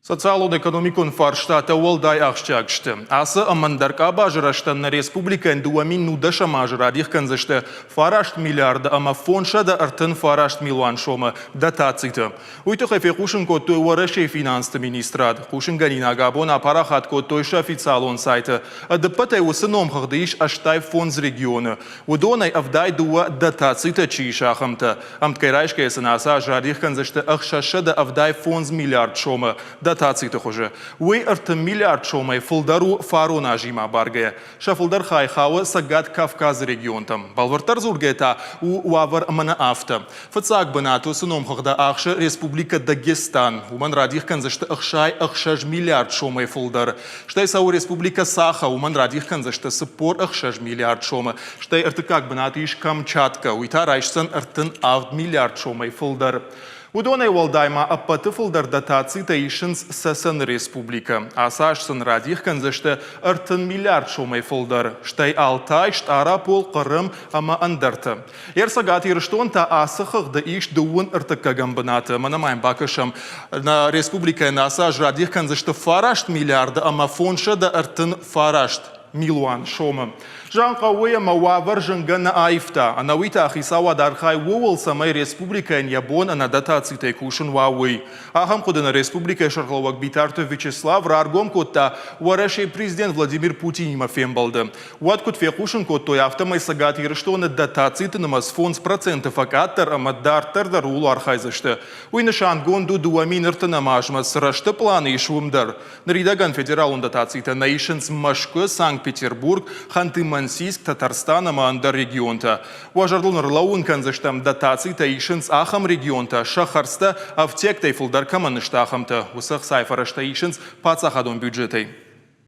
Социалон-экономикон фарстатӕ уӕлдай ахсджиаг сты. Ацы ӕмӕ ӕндӕр къабазы рӕзтӕн нӕ республикӕйӕн 2010 азы радих кӕндзысты фараст миллиарды ӕмӕ 539 милуан сомы дотациты. Уый тыххӕй фехъусын кодтой Уӕрӕсейы финансты министрад. Хъусынгӕнинаг абон апарахат кодтой сӕ официалон сайты. Ӕдыппӕтӕй уыцы номхыгъды ис 85 регионы. Уыдонӕй 72 дотацитӕ чи ис, ахӕмтӕ. Ӕмткӕй райсгӕйӕ сын ацы аз радих кӕндзысты 675 миллиард сомы дотациты хуызы. Уый 30 миллиард сомӕй фылдӕр у фарон азимӕ абаргӕйӕ. Сӕ фылдӕр хай хауы Цӕгат Кавказы регионтӕм. Бӕлвырддӕр дзургӕйӕ та у уавӕр мӕнӕ афтӕ. Фыццаг бынат уыцы номхыгъды ахсы Республикӕ Дагестан. Уымӕн радих кӕндзысты 66 миллиард сомӕй фылдӕр. Стӕй цӕуы Республикӕ Саха, уымӕн радих кӕндзысты 46 миллиард сомы. Стӕй ӕртыккаг бынат ис Камчаткӕ, уый та райсдзӕн 37 миллиард сомӕй фылдӕр. Уыдонӕй уӕлдай ма ӕппӕты фылдӕр дотацитӕ исынц Цӕцӕны республикӕ. Ацы аз сын радих кӕндзысты 30 миллиард сомӕй фылдӕр, стӕй Алтай, Стъарапол, Хъырым ӕмӕ ӕндӕртӕ. Йе Цӕгат Ирыстон та ацы хыгъды ис дыууын ӕртыккӕгӕм бынаты. Мӕнӕ ма йын бакӕсӕм. Нӕ республикӕйӕн ацы аз радих кӕндзысты фараст миллиарды ӕмӕ 539 милуан сомы. Зӕгъын хъӕуы, ӕмӕ уавӕр зынгӕ нӕ аивта. Ӕнӕуый та хицауад архайы ууыл, цӕмӕй республикӕйӕн йӕ бон ӕнӕ дотацитӕй кусын уа, уый. Ахӕм хъуыды нӕ республикӕйы сӕргълӕууӕг Битарты Вячеслав раргом кодта Уӕрӕсейы президент Владимир Путинимӕ фембӕлды. Уӕд куыд фехъусын кодтой, афтӕмӕй Цӕгат Ирыстоны дотациты нымӕц 5% фӕкъаддӕр ӕмӕ дарддӕр дӕр ууыл архайдзысты. Уый нысангонд у 2030 азмӕ цы рӕзты пълан ис, уым дӕр. Ныридӕгӕн федералон дотацитӕ нӕ исынц Мӕскуы, Санкт-Петербург, Ханты-Мансийск, Татарстан ӕмӕ ӕндӕр регионтӕ. Уӕ зӕрдыл ныр кӕндзыстӕм, дотацитӕ исынц ахӕм регионтӕ, сӕ хӕрдзтӕ ӕфтиӕгтӕй фылдӕр кӕмӕн сты, ахӕмтӕ. Уыцы ӕхцайы фӕрӕзтӕ исынц паддзахадон бюджетӕй.